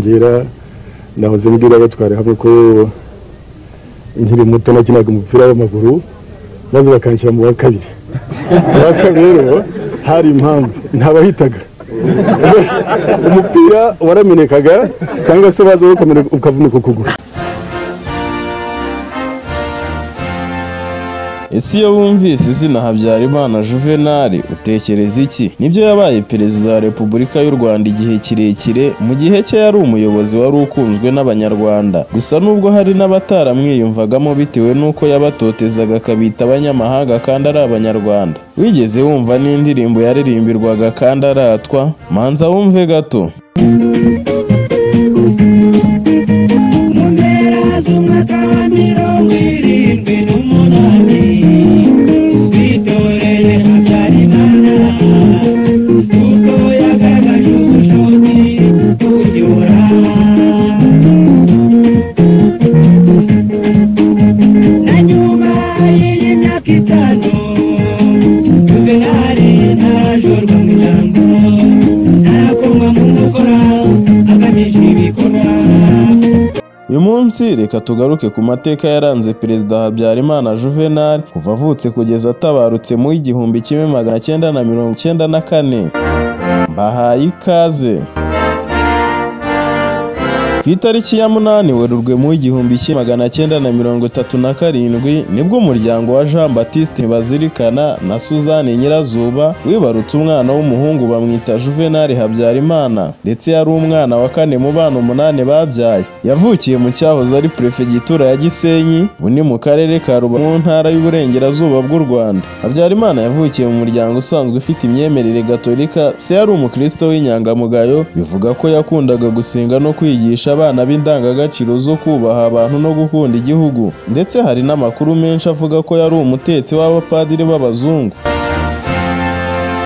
Kwiyongera nahoze mbwira abatwara hamwe ko nkiri muto nakinaga umupira w'amaguru maze bakanshyira mu wa kabiri. Mu wa kabiri rero hari impamvu ntabahitaga, umupira waramenekaga cyangwa se baza ukavunika ukuguru. Ese iyo wumvise izina Habyarimana Juvenal utekereza iki? Nibyo, yabaye perezida wa Repubulika y'u Rwanda igihe kirekire, mu gihe cye yari umuyobozi wari ukunzwe n'Abanyarwanda. Gusa nubwo hari n'abataramwiyumvagamo bitewe n'uko yabatotezaga akabita abanyamahanga kandi ari Abanyarwanda. Wigeze wumva n'indirimbo yaririmbirwaga kandi aratwa? Manza wumve gato. Uyu munsi reka tugaruke ku mateka yaranze Perezida Habyarimana Juvenal kuva avutse kugeza atabarutse mu 1994. Mbahaye ikaze. Ku itariki ya 8 Werurwe mu 1937 nibwo umuryango wa Jean Baptiste Bazirikana na Suzanne Nyirazuba wibarutse umwana w'umuhungu bamwita Juvenal Habyarimana, ndetse yari umwana wa kane mu bana 8 babyaye. Yavukiye mu cyahoze ari Prefegitura ya Gisenyi, ubu ni mu karere ka Rubavu mu ntara y'Uburengerazuba bw'u Rwanda. Habyarimana yavukiye mu muryango usanzwe ufite imyemerere gatolika, se yari umukristo w'inyangamugayo, bivuga ko yakundaga gusenga no kwigisha abana b'indangagaciro zo kubaha abantu no gukunda igihugu. Ndetse hari n'amakuru menshi avuga ko yari umutetsi w'abapadiri b'abazungu.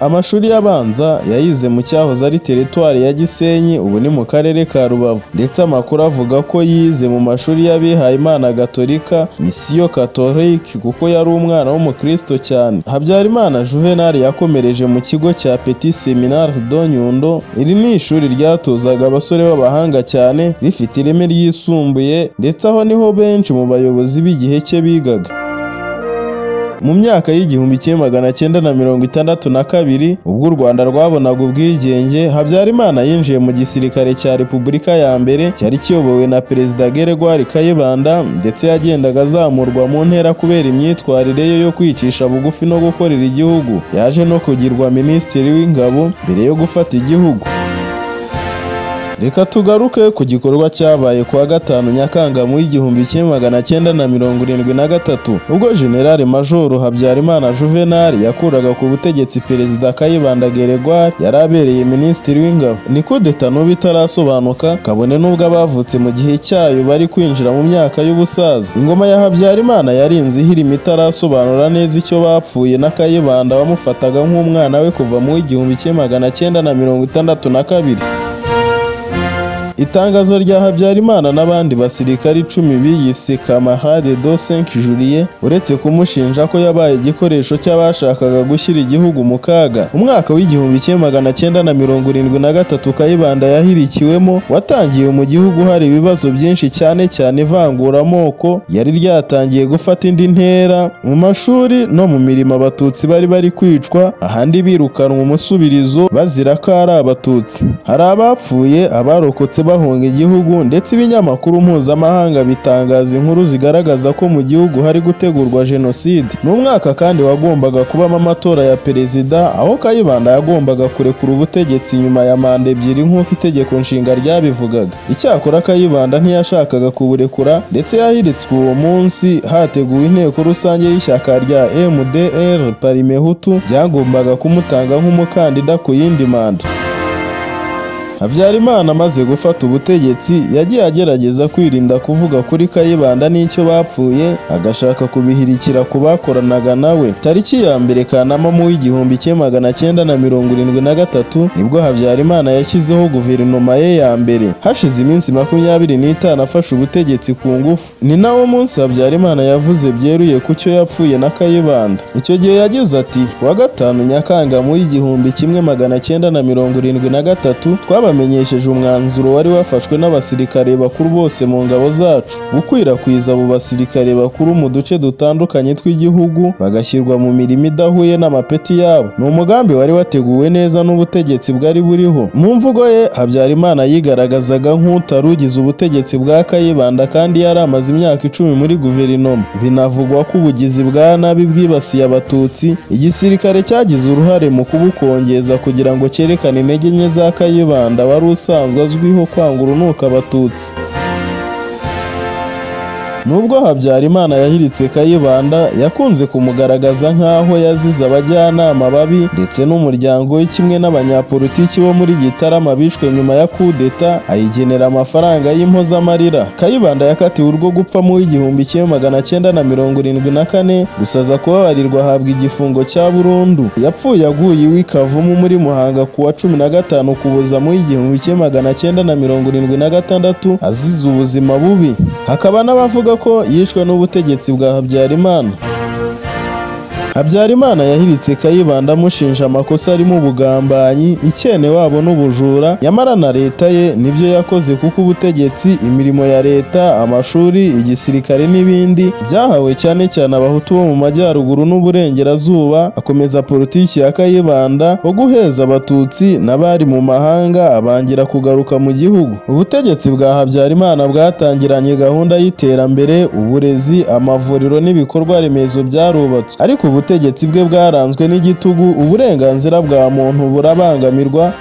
Amashuri abanza yayize mu cyahoze ari teritwari ya Gisenyi, ubu ni mu karere ka Rubavu. Ndetse amakuru avuga ko yize mu mashuri y'abihayimana gatolika, Misiyo Catholique, kuko yari umwana w'umukristo cyane. Habyarimana Juvenal yakomereje mu kigo cya Petit Seminaire de Nyundo. Iri ni ishuri ryatozaga abasore b'abahanga cyane, rifite ireme ryisumbuye, ndetse aho niho benshi mu bayobozi b'igihe cye bigaga. Mu myaka y'1962 ubwo u Rwanda rwabonaga ubwigenge, Habyarimana yinjiye mu gisirikare cya Repubulika ya mbere cyari kiyobowe na Perezida Gregoire Kayibanda, ndetse yagendaga azamurwa mu ntera kubera imyitwarire ye yo kwicisha bugufi no gukorera igihugu. Yaje no kugirwa Minisitiri w'Ingabo mbere yo gufata igihugu. Reka tugaruke ku gikorwa cyabaye kuwa 5 Nyakanga mu 1973 ubwo General Major Habyarimana Juvenal yakuraga ku butegetsi Perezida Kayibanda Gregoire yari abereye Minisitiri w'Ingabo. Ni kudeta n'ubu itarasobanuka, kabone n'ubwo abavutse mu gihe cyayo bari kwinjira mu myaka y'ubusaza. Ingoma ya Habyarimana yarinze ihirima itarasobanura neza icyo bapfuye na Kayibanda wamufataga nk'umwana we kuva mu 1962. Itangazo rya Habyarimana n'abandi basirikari 10 biyise Camarade do 5 Juillet, uretse kumushinja ko yabaye igikoresho cy'abashakaga gushyira igihugu mu kaga. Umwaka w'1973 Kayibanda yahirikiwemo watangiye mu gihugu hari ibibazo byinshi, cyane cyane ivanguramoko yari ryatangiye gufata indi ntera. Mu mashuri no mu mirimo Abatutsi bari kwicwa, ahandi birukanwa umusubirizo bazira ko ari Abatutsi. Hari abapfuye, abarokotse bahunga igihugu, ndetse ibinyamakuru mpuzamahanga bitangaza inkuru zigaragaza ko mu gihugu hari gutegurwa jenoside. Ni umwaka kandi wagombaga kubamo amatora ya perezida, aho Kayibanda yagombaga kurekura ubutegetsi nyuma ya manda 2 nk'uko itegeko nshinga ryabivugaga. Icyakora Kayibanda ntiyashakaga kuburekura, ndetse yahiritswe uwo munsi hateguwe inteko rusange y'ishyaka rya MDR Parimehutu ryagombaga kumutanga nk'umukandida ku yindi manda. Habyarimana amaze gufata ubutegetsi yagiye agerageza kwirinda kuvuga kuri Kayibanda n'icyo bapfuye, agashaka kubihirikira ku bakoranaga nawe. Tariki ya 1 Kanama mu 1973 nibwo Habyarimana yashyizeho guverinoma ye ya mbere. Hashize iminsi 25 afashe ubutegetsi ku ngufu. Ni nawo munsi Habyarimana yavuze byeruye ku cyo yapfuye na Kayibanda. Icyo gihe yagize ati: "Wa 5 Nyakanga mu 1973 Twabamenyesheje umwanzuro wari wafashwe n'abasirikare bakuru bose mu ngabo zacu, gukwirakwiza abo basirikare bakuru mu duce dutandukanye tw'igihugu bagashyirwa mu mirimo idahuye n'amapeti yabo. Ni umugambi wari wateguwe neza n'ubutegetsi bwari buriho. Mu mvugo ye, Habyarimana yigaragazaga nk'utarugize ubutegetsi bwa Kayibanda kandi yari amaze imyaka 10 muri guverinoma. Binavugwa ko ubugizi bwa nabi bwibasiye Abatutsi, igisirikare cyagize uruhare mu kubukongeza kugira ngo cyerekane intege nke za Kayibanda wari usanzwe azwiho kwanga urunuka Abatutsi. Nubwo Habyarimana yahiritse Kayibanda, yakunze kumugaragaza nk'aho yazize abajyanama babi ndetse n'umuryango we kimwe n'abanyapolitiki bo muri Gitarama bishwe nyuma ya kudeta, ayigenera amafaranga y'impozamarira. Kayibanda yakatiwe urwo gupfa mu 1974, gusa aza kubabarirwa ahabwa igifungo cya burundu. Yapfuye aguye iwe i Kavumu muri Muhanga ku wa 15 Ukuboza mu 1976 azize ubuzima bubi. Hakaba n'abavuga ko yishwe n'ubutegetsi bwa Habyarimana. Habyarimana yahiritse Kayibanda amushinja amakosa arimo ubugambanyi, icyene wabo n'ubujura, nyamara na leta ye nibyo yakoze kuko ubutegetsi, imirimo ya leta, amashuri, igisirikare n'ibindi byahawe cyane cyane Abahutu bo mu majyaruguru n'uburengerazuba. Akomeza politiki ya Kayibanda wo guheza Abatutsi n'abari mu mahanga abangira kugaruka mu gihugu. Ubutegetsi bwa Habyarimana bwatangiranye gahunda y'iterambere, uburezi, amavuriro n'ibikorwa remezo byarubatswe, ariko ubutegetsi bwe bwaranzwe n'igitugu, uburenganzira bwa muntu burabangamirwa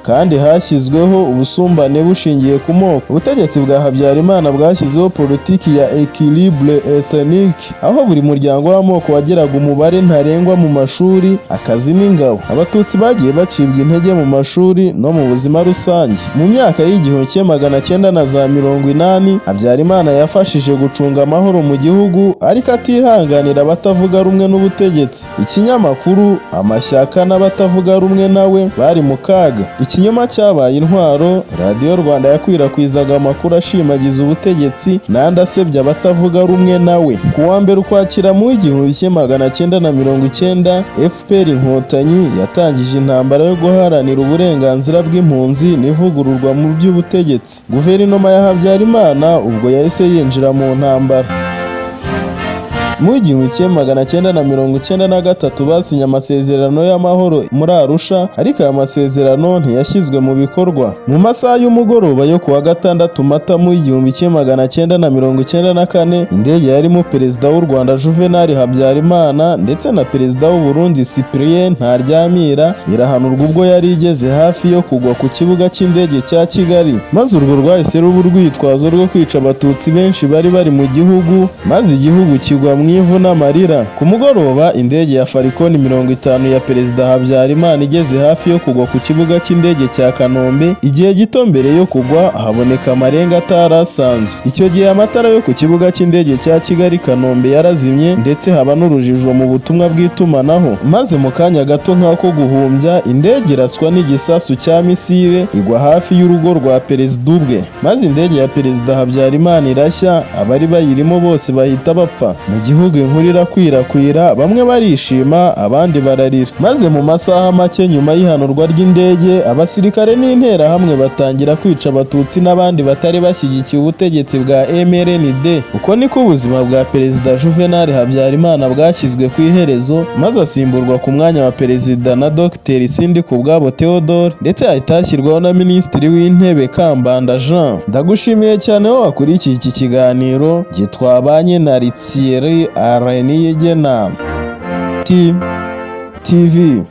kandi hashyizweho ubusumbane bushingiye ku moko. Ubutegetsi bwa Habyarimana bwashyizeho politiki ya équilibre ethnique, aho buri muryango w'amoko wageraga umubare ntarengwa mu mashuri, akazi n'ingabo. Abatutsi bagiye bacibwa intege mu mashuri no mu buzima rusange. Mu myaka y'1980, Habyarimana yafashije gucunga amahoro mu gihugu, ariko atihanganira abatavuga rumwe n'ubutegetsi. Ikinyamakuru, amashyaka n'abatavuga rumwe nawe bari mu kaga. Ikinyoma cyabaye intwaro. Radiyo Rwanda yakwirakwizaga amakuru ashimagiza ubutegetsi n'andi asebya abatavuga rumwe nawe. Ku wa 1 Ukwakira mu 1990, FPR Inkotanyi yatangije intambara yo guharanira uburenganzira bw'impunzi n'ivugururwa mu by'ubutegetsi. Guverinoma ya Habyarimana ubwo yahise yinjira mu ntambara. Mu 1993 basinye amasezerano y'amahoro muri Arusha, ariko aya masezerano ntiyashyizwe mu bikorwa. Mu masaha y'umugoroba yo kuwa 6 Mata mu 1994, indege yarimo Perezida w'u Rwanda Juvenal Habyarimana ndetse na Perezida w'u Burundi Cyprien Ntaryamira irahanurwa ubwo yari igeze hafi yo kugwa ku kibuga cy'indege cya Kigali. Maze urwo rwahise ruba urwitwazo rwo kwica Abatutsi benshi bari bari mu gihugu, maze igihugu kigwa mu ivu n'amarira. Ku mugoroba, indege ya Falcon 50 ya Perezida Habyarimana igeze hafi yo kugwa ku kibuga cy'indege cya Kanombe, igihe gito mbere yo kugwa haboneka amarenga atarasanzwe. Icyo gihe amatara yo ku kibuga cy'indege cya Kigali Kanombe yarazimye, ndetse haba n'urujijo mu butumwa bw'itumanaho. Maze mu kanya gato nk'ako guhumbya, indege iraswa n'igisasu cya misile igwa hafi y'urugo rwa Perezida ubwe. Maze indege ya Perezida Habyarimana irashya, abari bayirimo bose bahita bapfa. Mu gihugu inkuru irakwirakwira, bamwe barishima abandi bararira. Maze mu masaha make nyuma y'ihanurwa ry'indege, abasirikare n'interahamwe batangira kwica Abatutsi n'abandi batari bashyigikiye ubutegetsi bwa MRND. Uko niko ubuzima bwa Perezida Juvenal Habyarimana bwashyizwe ku iherezo, maze asimburwa ku mwanya wa Perezida na Dr Sindikubwabo Theodore, ndetse ahita hashyirwaho na Minisitiri w'Intebe Kambanda Jean. Ndagushimiye cyane wowe wakurikiye iki kiganiro gitwabanye na Thierry Areniyigena T TV.